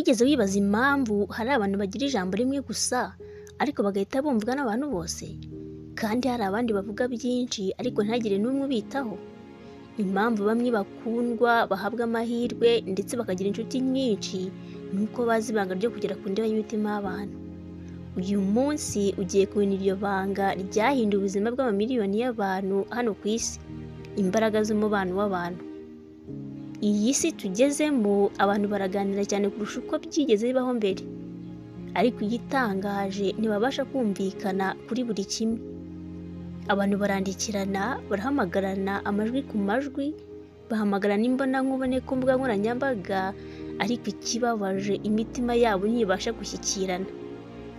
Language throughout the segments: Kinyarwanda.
Wigeze wibaza impamvu hari abantu bagira ijambo rimwe gusa ariko bagahita bumvwa n'abantu bose, kandi hari abandi bavuga byinshi ariko ntihagire n'umwe ubitaho? Impamvu bamwe bakundwa, bahabwa amahirwe ndetse bakagira inshuti nyinshi ni uko bazi ibanga ryo kugera ku ndiba y'imitima y'abantu. Uyu munsi ugiye kumenya iryo banga ryahinduye ubuzima bw'amamiliyoni y'abantu hano ku isi, imbaraga z'umubano w'abantu. Iyi si tugezemo abantu baraganira cyane kurusha uko byigeze bibaho mbere, ariko igitangaje ntibabasha kumvikana kuri buri kimwe. Abantu barandikirana, barahamagarana amajwi ku majwi, bahamagarana imbonankubone ku mbuga nkoranyambaga, ariko ikibabaje imitima yabo ntibasha gushyikirana.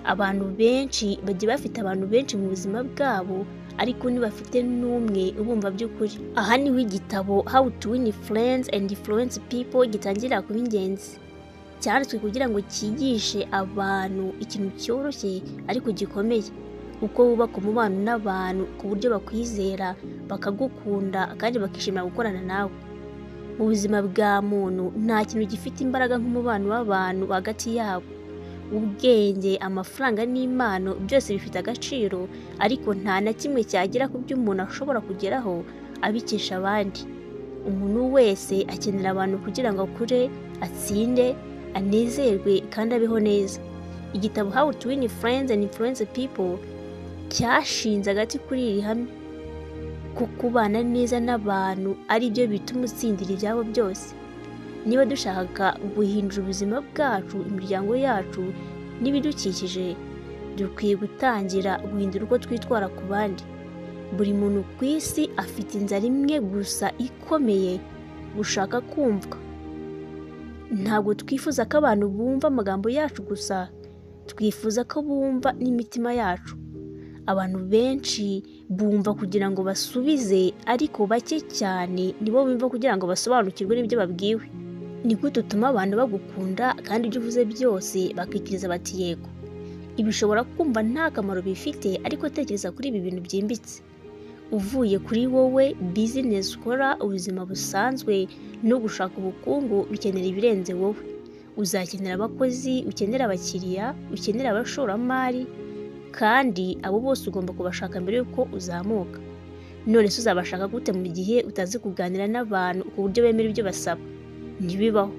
Abantu benshi bagiye bafite abantu benshi mu buzima bwabo, ariko ntibafite n'umwe ubumva by'ukuri. Aha niho igitabo How to Win Friends and Influence People gitangira kuba ingenzi. Cyanditswe kugira ngo cyigishe abantu ikintu cyoroshye ariko gikomeye: uko wubaka umubano n'abantu ku buryo bakwizera, bakagukunda kandi bakishimira gukorana nawe. Mu buzima bwa muntu nta kintu gifite imbaraga nk'umubano w'abantu hagati yabo. Ubwenge, amafaranga n'impano byose bifite agaciro, ariko nta na kimwe cyagera ku byo umuntu ashobora kugeraho abikesha abandi. Umuntu wese akenera abantu kugira ngo akure, atsinde, anezerwe kandi abeho neza. Igitabo How to Win Friends and Influence People cyashinze agati kuri iri hame ko kubana neza n'abantu ari byo bituma utsindira ibyabo byose. Niba dushaka guhindura ubuzima bwacu, imiryango yacu n'ibidukikije, dukwiye gutangira guhindura uko twitwara ku bandi. Buri muntu ku isi afite inzara imwe gusa ikomeye: gushaka kumvwa. Ntabwo twifuza ko abantu bumva amagambo yacu gusa, twifuza ko bumva n'imitima yacu. Abantu benshi bumva kugira ngo basubize, ariko bake cyane nibo bumva kugira ngo basobanukirwe n'ibyo babwiwe. Ni gute utuma abantu bagukunda kandi ibyo uvuze byose bakikiriza bati "Yego"? Ibi ushobora kumva nta kamaro bifite, ariko tekereza kuri ibi bintu byimbitse. Uvuye kuri wowe, bizinesi ukora, ubuzima busanzwe no gushaka ubukungu bikenera ibirenze wowe. Uzakenera abakozi, ukenera abakiriya, ukenera abashoramari, kandi abo bose ugomba kubashaka mbere y'uko uzamuka. None se uzabashaka gute mu gihe utazi kuganira n'abantu ku buryo bemera ibyo basaba? Ntibibaho.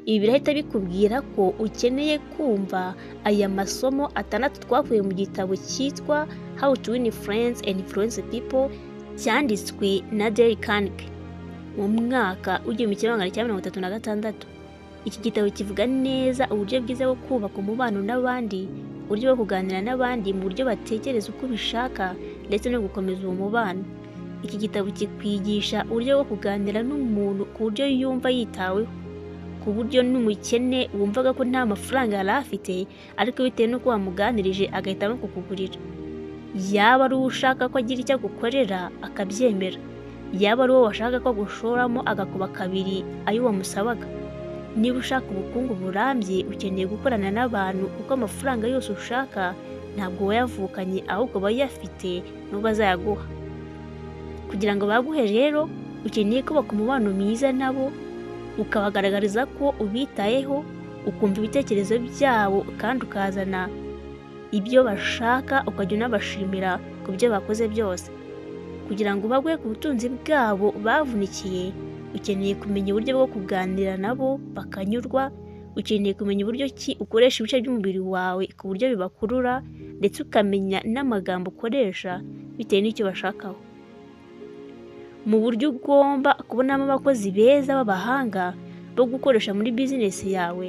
Ibi birahita bikubwira ko ukeneye kumva aya masomo atandatu twakuye mu gitabo cyitwa How to Win Friends and Influence People, cyanditswe na Dale Carnegie mu mwaka w'1936. Iki gitabo kivuga neza uburyo bwiza bwo kubaka umubano n'abandi, uburyo bwo kuganira n'abandi mu buryo batekereza uko ubishaka, ndetse no gukomeza uwo mubano. Iki gitabo kikwigisha uburyo bwo kuganira n'umuntu ku buryo yumva yitaweho, ku buryo n'umukene wumvaga ko nta mafaranga yari afite, ariko bitewe n'uko wamuganirije agahitamo kukugurira. Yaba ari uwo ushaka ko agira icyo agukorera akabyemera, yaba ari uwo washaka ko agushoramo agakuba kabiri ayo wamusabaga. Niba ushaka ubukungu burambye, ukeneye gukorana n'abantu, kuko amafaranga yose ushaka ntabwo wayavukanye, ahubwo abayafite nibo bazayaguha. Kugira ngo baguhe rero, ukeneye kubaka umubano mwiza nabo, ukabagaragariza ko ubitayeho, ukumva ibitekerezo byabo kandi ukazana ibyo bashaka, ukajya unabashimira ku byo bakoze byose. Kugira ngo baguhe ku butunzi bwabo bavunikiye, ukeneye kumenya uburyo bwo kuganira nabo bakanyurwa, ukeneye kumenya uburyo ki ukoresha ibice by'umubiri wawe ku buryo bibakurura, ndetse ukamenya n'amagambo ukoresha bitewe n'icyo bashakaho. Mu buryo ugomba kubonamo abakozi beza b'abahanga bo gukoresha muri bizinesi yawe,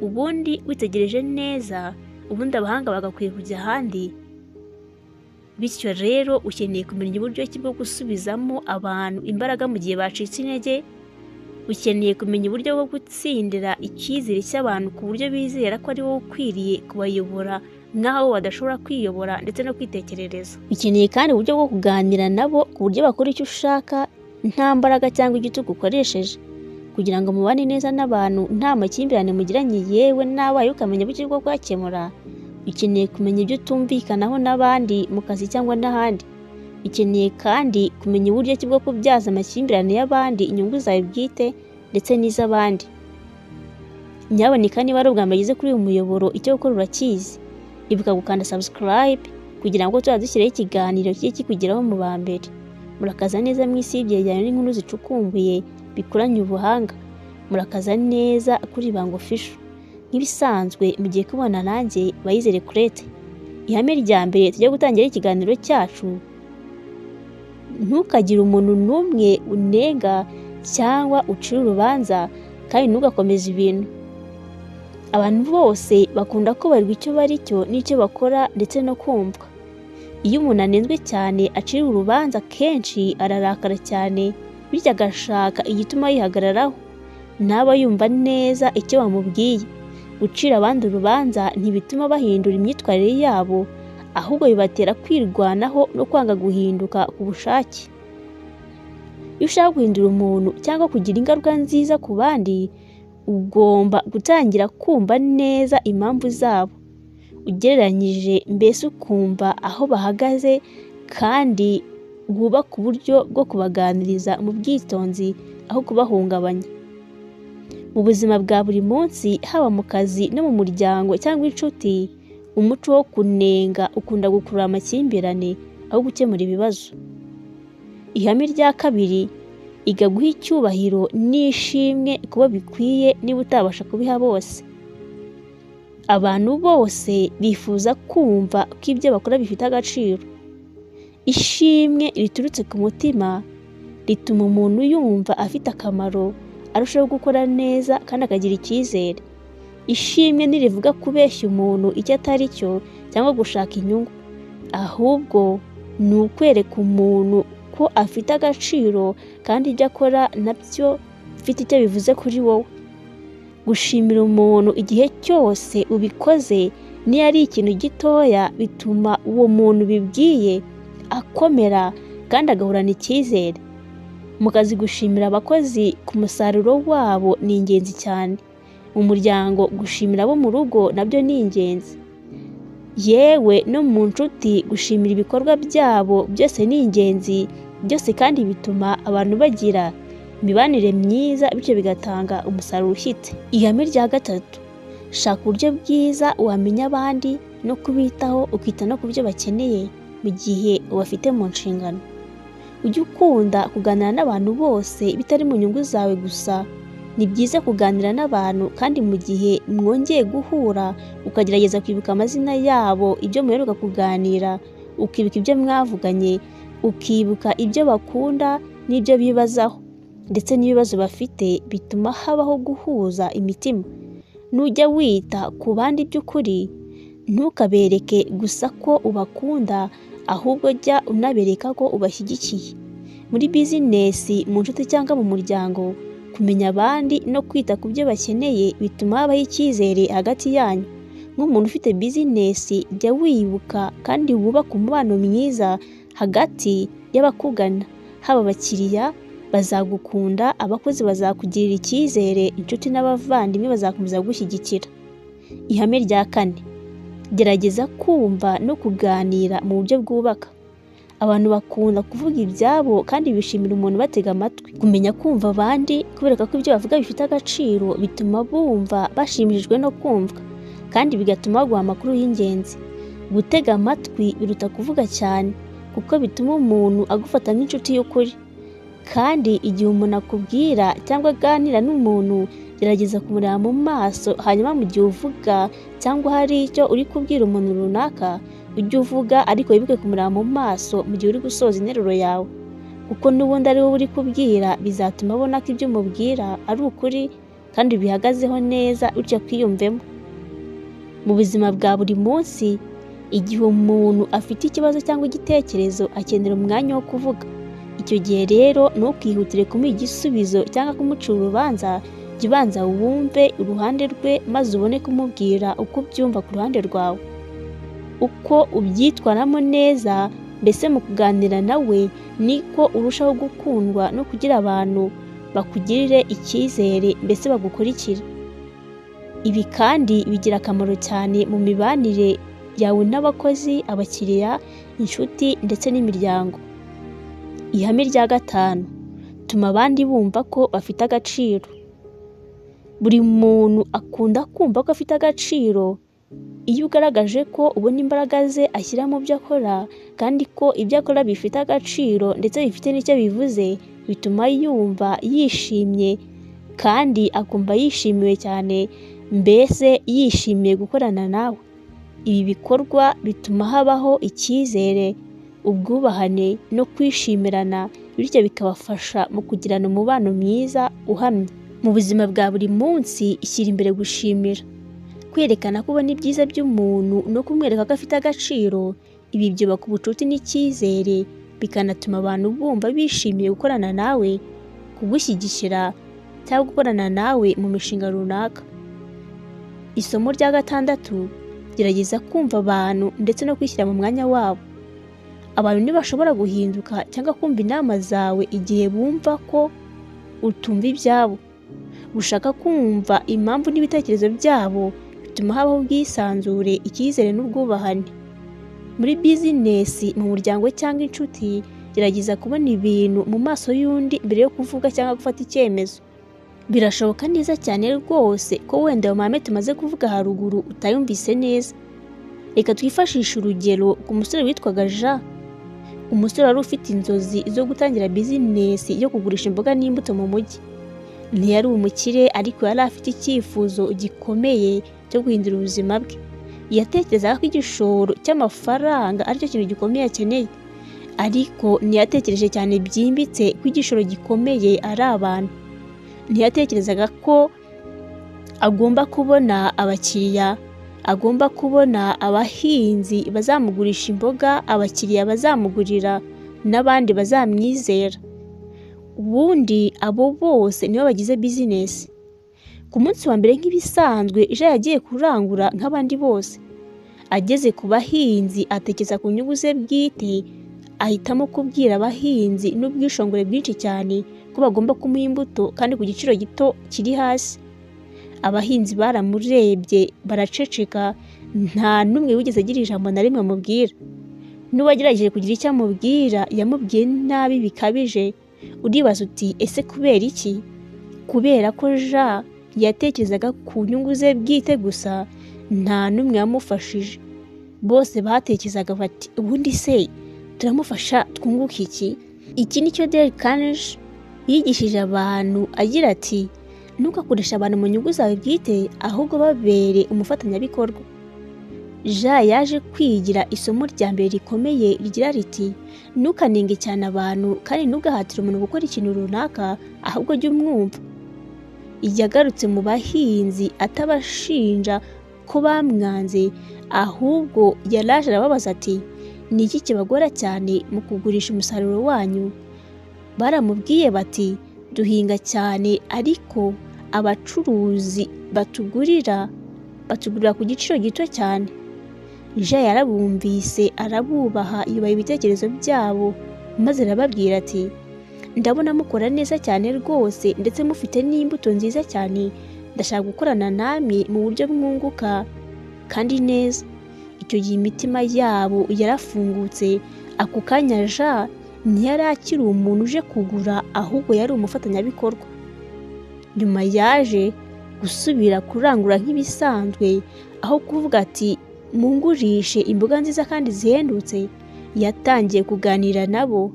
ubundi witegereje neza, ubundi abahanga bagakwiye kujya ahandi. Bityo rero ukeneye kumenya uburyo ki bwo gusubizamo abantu imbaraga mu gihe bacitse intege, ukeneye kumenya uburyo bwo gutsindira icyizere cy'abantu ku buryo bizera ko ari wowe ukwiriye kubayobora nk'aho badashobora kwiyobora ndetse no kwitekerereza. Ukeneye kandi uburyo bwo kuganira nabo ku buryo bakora icyo ushaka nta mbaraga cyangwa igitugu ukoresheje, kugira ngo mubane neza n'abantu nta makimbirane mugiranye, yewe n'abaye ukamenya uburyo bwo kuyakemura. Ukeneye kumenya ibyo utumvikanaho n'abandi mu kazi cyangwa n'ahandi. Ukeneye kandi kumenya uburyo ki bwo kubyaza amakimbirane y'abandi inyungu zawe bwite ndetse n'iz'abandi. Nyaboneka niba ari ubwa mbere ugeze kuri uyu muyoboro, icyo gukora urakizi. Ibuka gukanda subscribe kugira ngo tuzajya dushyiraho ikiganiro kijye kikugeraho mu ba mbere. Murakaza neza mu isi y'ibyegeranyo n'inkuru zicukumbuye bikoranye ubuhanga. Murakaza neza kuri Ibanga Official. Nk'ibisanzwe mugiye kubana nanjye Bayizere Kurete. Ihame rya mbere tujya gutangira ikiganiro cyacu, ntukagire umuntu n'umwe unenga cyangwa ucira urubanza kandi ntugakomeze ibintu. Abantu bose bakunda kubarirwa icyo bari cyo n'icyo bakora ndetse no kumvwa. Iyo umuntu anenzwe cyane aciriwe urubanza kenshi ararakara cyane, bityo agashaka igituma yihagararaho, ntaba yumva neza icyo bamubwiye. Gucira abandi urubanza ntibituma bahindura imyitwarire yabo, ahubwo bibatera kwirwanaho no kwanga guhinduka ku bushake. Iyo ushaka guhindura umuntu cyangwa kugira ingaruka nziza ku bandi, ugomba gutangira kumva neza impamvu zabo, ugereranyije mbese ukumva aho bahagaze kandi wubake uburyo bwo kubaganiriza mu bwitonzi aho kubahungabanya. Mu buzima bwa buri munsi, haba mu kazi no mu muryango cyangwa inshuti, umuco wo kunenga ukunda gukurura amakimbirane aho gukemura ibibazo. Ihame rya kabiri, iga guha icyubahiro n'ishimwe kubo bikwiye niba utabasha kubiha bose. Abantu bose bifuza kumva ko ibyo bakora bifite agaciro. Ishimwe riturutse ku mutima rituma umuntu yumva afite akamaro, arushaho gukora neza kandi akagira icyizere. Ishimwe ntirivuga kubeshya umuntu icyo atari cyo cyangwa gushaka inyungu, ahubwo ni ukwereka umuntu ko afite agaciro kandi ibyo akora nabyo bifite icyo bivuze kuri wowe. Gushimira umuntu igihe cyose ubikoze, niyo ari ikintu gitoya, bituma uwo muntu ubibwiye akomera kandi agahorana icyizere. Mu kazi gushimira abakozi ku musaruro wabo ni ingenzi cyane. Mu muryango gushimira abo mu rugo nabyo ni ingenzi. Yewe no mu nshuti gushimira ibikorwa byabo byose ni ingenzi, byose kandi bituma abantu bagira imibanire myiza bityo bigatanga umusaruro ushyitse. Ihame rya gatatu, shaka uburyo bwiza wamenya abandi no kubitaho, ukita no ku byo bakeneye mu gihe ubafite mu nshingano. Ujye ukunda kuganira n'abantu bose bitari mu nyungu zawe gusa. Ni byiza kuganira n'abantu kandi mu gihe mwongeye guhura ukagerageza kwibuka amazina yabo, ibyo muheruka kuganira, ukibuka ibyo mwavuganye, ukibuka ibyo bakunda n'ibyo bibazaho ndetse n'ibibazo bafite, bituma habaho guhuza imitima. Nujya wita ku bandi by'ukuri, ntukabereke gusa ko ubakunda, ahubwo jya unabereka ko ubashyigikiye. Muri bizinesi, mu nshuti cyangwa mu muryango, kumenya abandi no kwita ku byo bakeneye bituma habaho icyizere hagati yanyu. Nk'umuntu ufite bizinesi, jya wibuka kandi wubake umubano mwiza hagati y'abakugana, haba abakiriya bazagukunda, abakozi bazakugirira icyizere, inshuti n'abavandimwe bazakomeza kugushyigikira. Ihame rya kane, gerageza kumva no kuganira mu buryo bwubaka. Abantu bakunda kuvuga ibyabo kandi bishimira umuntu batega amatwi. Kumenya kumva abandi, kubereka ko ibyo bavuga bifite agaciro, bituma bumva bashimishijwe no kumvwa kandi bigatuma baguha amakuru y'ingenzi. Gutega amatwi biruta kuvuga cyane kuko bituma umuntu agufata nk'inshuti y'ukuri. Kandi igihe umuntu akubwira cyangwa aganira n'umuntu, gerageza kumureba mu maso, hanyuma mu gihe uvuga cyangwa hari icyo uri kubwira umuntu runaka, ujye uvuga ariko wibuke kumureba mu maso mu gihe uri gusoza interuro yawe, kuko n'ubundi ari wowe uri kubwira, bizatuma abona ko ibyo umubwira ari ukuri kandi bihagazeho neza, bityo akwiyumvemo. Mu buzima bwa buri munsi, igihe umuntu afite ikibazo cyangwa igitekerezo akenera umwanya wo kuvuga. Icyo gihe rero ntukihutire kumuha igisubizo cyangwa kumucira urubanza, jya ubanza wumve uruhande rwe maze ubone kumubwira uko ubyumva ku ruhande rwawe. Uko ubyitwaramo neza mbese mu kuganira nawe, niko urushaho gukundwa no kugira abantu bakugirire icyizere mbese bagukurikira. Ibi kandi bigira akamaro cyane mu mibanire yawe n'abakozi, abakiriya, inshuti ndetse n'imiryango. Ihame rya gatanu, tuma abandi bumva ko bafite agaciro. Buri muntu akunda kumva ko afite agaciro. Iyo ugaragaje ko ubona imbaraga ze ashyira mu byo akora kandi ko ibyo akora bifite agaciro ndetse bifite n'icyo bivuze, bituma yumva yishimye kandi akumva yishimiwe cyane, mbese yishimiye gukorana nawe. Ibi bikorwa bituma habaho icyizere, ubwubahane no kwishimirana, bityo bikabafasha mu kugirana umubano mwiza uhamye. Mu buzima bwa buri munsi, shyira imbere gushimira. Kwerekana ko ubona ibyiza by'umuntu no kumwereka ko afite agaciro, ibi byubaka ubucuti n'icyizere, bikanatuma abantu bumva bishimiye gukorana nawe, kugushyigikira cyangwa gukorana nawe mu mishinga runaka. Isomo rya gatandatu, gerageza kumva abantu ndetse no kwishyira mu mwanya wabo. Abantu ntibashobora guhinduka cyangwa kumva inama zawe igihe bumva ko utumva ibyabo. Gushaka kumva impamvu n'ibitekerezo byabo bituma habaho ubwisanzure, icyizere n'ubwubahane. Muri bizinesi, mu muryango cyangwa inshuti, gerageza kubona ibintu mu maso y'undi mbere yo kuvuga cyangwa gufata icyemezo. Birashoboka neza cyane rwose ko wenda ayo mahame tumaze kuvuga haruguru utayumvise neza. Reka twifashishe urugero ku musore witwaga Jean. Umusore wari ufite inzozi zo gutangira bizinesi yo kugurisha imboga n'imbuto mu mujyi. Ntiyari umukire ariko yari afite icyifuzo gikomeye cyo guhindura ubuzima bwe. Yatekerezaga ko igishoro cy'amafaranga aricyo kintu gikomeye akeneye, ariko ntiyatekereje cyane byimbitse ko igishoro gikomeye ari abantu. Ntiyatekerezaga ko agomba kubona abakiriya, agomba kubona abahinzi bazamugurisha imboga, abakiriya bazamugurira n'abandi bazamwizera. Ubundi abo bose nibo bagize bizinesi. Ku munsi wa mbere nk'ibisanzwe, Jean yagiye kurangura nk'abandi bose. Ageze ku bahinzi atekereza ku nyungu ze bwite, ahitamo kubwira abahinzi n'ubwishongore bwinshi cyane ko bagomba kumuha imbuto kandi ku giciro gito kiri hasi. Abahinzi baramurebye baraceceka, nta n'umwe wigeze agira ijambo na rimwe amubwira. N'uwagerageje kugira icyo amubwira yamubwiye nabi bikabije. Uribaza uti ese kubera iki? Kubera ko Jean yatekerezaga ku nyungu ze bwite gusa, nta n'umwe wamufashije. Bose batekerezaga bati ubundi se turamufasha twunguke iki? Iki nicyo Dale Carnegie yigishije abantu agira ati ntugakoreshe abantu mu nyungu zawe bwite, ahubwo babere umufatanyabikorwa. Jean yaje kwigira isomo rya mbere rikomeye rigira riti ntukanenge cyane abantu kandi ntugahatire umuntu gukora ikintu runaka, ahubwo jya umwumva. Yagarutse mu bahinzi atabashinja ko bamwanze, ahubwo yaraje arababaza ati ni iki kibagora cyane mu kugurisha umusaruro wanyu? Baramubwiye bati duhinga cyane ariko abacuruzi batugurira ku giciro gito cyane. Jean yarabumvise arabubaha, yubaha ibitekerezo byabo, maze arababwira ati ndabona mukora neza cyane rwose ndetse mufite n'imbuto nziza cyane, ndashaka gukorana namwe mu buryo mwunguka kandi neza. Icyo gihe imitima yabo yarafungutse. Ako kanya Jean ntiyari akiri umuntu uje kugura, ahubwo yari umufatanyabikorwa. Nyuma yaje gusubira kurangura nk'ibisanzwe, aho kuvuga ati mungurishe imboga nziza kandi zihendutse, yatangiye kuganira nabo,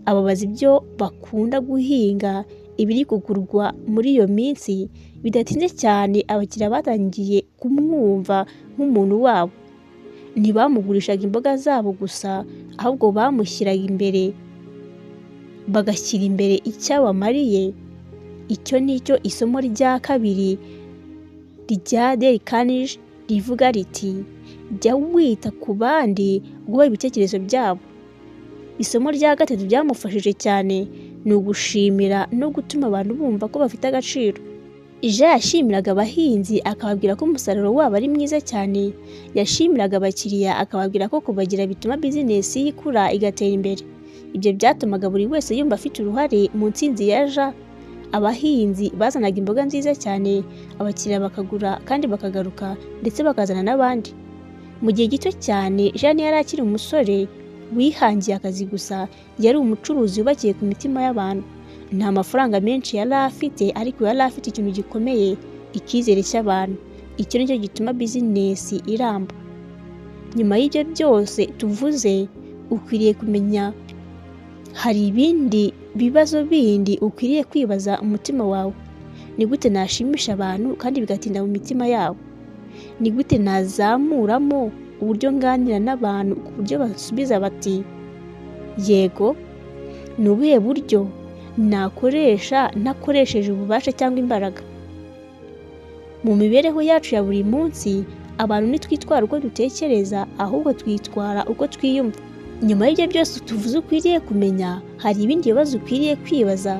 ababaza ibyo bakunda guhinga, ibiri kugurwa muri iyo minsi. Bidatinze cyane abakiriya batangiye kumwumva nk'umuntu wabo. Ntibamugurishaga imboga zabo gusa, ahubwo bamushyiraga imbere, bagashyira imbere icyo abamariye. Icyo ni cyo isomo rya kabiri rya Dale Carnegie rivuga riti jya wita ku bandi wubahe ibitekerezo byabo. Isomo rya gatatu ryamufashije cyane ni ugushimira no gutuma abantu bumva ko bafite agaciro. Jean yashimiraga abahinzi akababwira ko umusaruro wabo ari mwiza cyane. Yashimiraga abakiriya akababwira ko kubagira bituma bizinesi ye ikura igatera imbere. Ibyo byatumaga buri wese yumva afite uruhare mu ntsinzi ya Jean. Abahinzi bazanaga imboga nziza cyane, abakiriya bakagura kandi bakagaruka ndetse bakazana n'abandi. Mu gihe gito cyane Jean yari akiri umusore wihangiye akazi gusa, yari umucuruzi wubakiye ku mitima y'abantu. Nta mafaranga menshi yari afite, ariko yari afite ikintu gikomeye, Icyizere cy'abantu, icyo nicyo gituma bizinesi iramba. Nyuma y'ibyo byose tuvuze, ukwiriye kumenya hari ibindi bibazo bindi ukwiriye kwibaza umutima wawe. Ni gute nashimisha abantu kandi bigatinda mu mitima yabo? Ni gute nazamuramo uburyo nganira n'abantu ku buryo basubiza bati yego? Ni ubuhe buryo nakoresha ntakoresheje ububasha cyangwa imbaraga? Mu mibereho yacu ya buri munsi, abantu ntitwitwara uko dutekereza, ahubwo twitwara uko twiyumva. Nyuma y'ibyo byose tuvuze ukwiriye kumenya, hari ibindi bibazo ukwiriye kwibaza.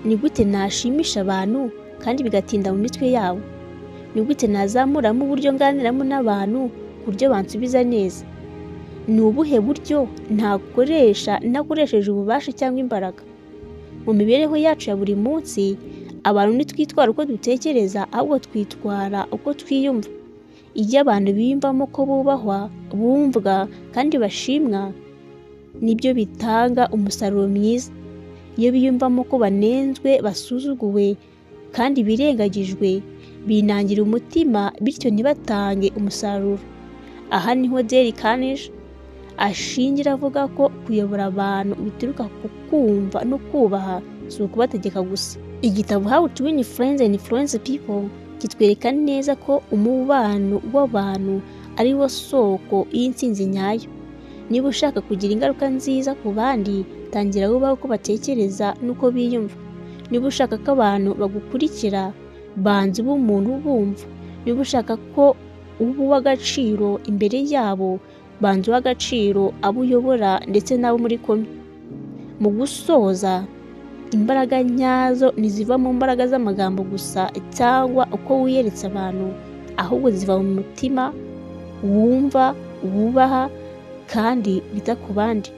Ni gute nashimisha abantu kandi bigatinda mu mitwe yabo? Ni gute nazamuramo uburyo nganiramo n'abantu ku buryo bansubiza neza? Ni ubuhe buryo ntakoresha ntakoresheje ububasha cyangwa imbaraga? Mu mibereho yacu ya buri munsi, abantu ntitwitwara uko dutekereza, ahubwo twitwara uko twiyumva. Iyo abantu biyumvamo ko bubahwa, bumvwa kandi bashimwa, nibyo bitanga umusaruro mwiza. Iyo biyumvamo ko banenzwe, basuzuguwe kandi birengagijwe, binangira umutima, bityo ntibatange umusaruro. Aha niho Dale Carnegie ashingira avuga ko kuyobora abantu bituruka ku kumva no kubaha, si ukubategeka gusa. Igitabo How to Win Friends and Influence People kitwereka neza ko umubano w'abantu ari wo soko y'intsinzi nyayo. Niba ushaka kugira ingaruka nziza ku bandi, tangira wubahe uko batekereza n'uko biyumva. Niba ushaka ko abantu bagukurikira, banza ube umuntu ubumva. Niba ushaka ko uba uw'agaciro imbere yabo, banza uhe agaciro abo uyobora ndetse n'abo muri kumwe. Mu gusoza, imbaraga nyazo ntiziva mu mbaraga z'amagambo gusa cyangwa uko wiyeretse abantu, ahubwo ziva mu mutima wumva, wubaha kandi wita ku bandi.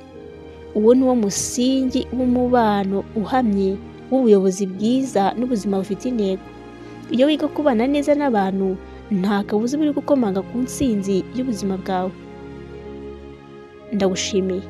Uwo ni wo musingi w'umubano uhamye, w'ubuyobozi bwiza n'ubuzima bufite intego. Iyo wiga kubana neza n'abantu, nta kabuza uba uri gukomanga ku ntsinzi y'ubuzima bwawe. Ndagushimiye.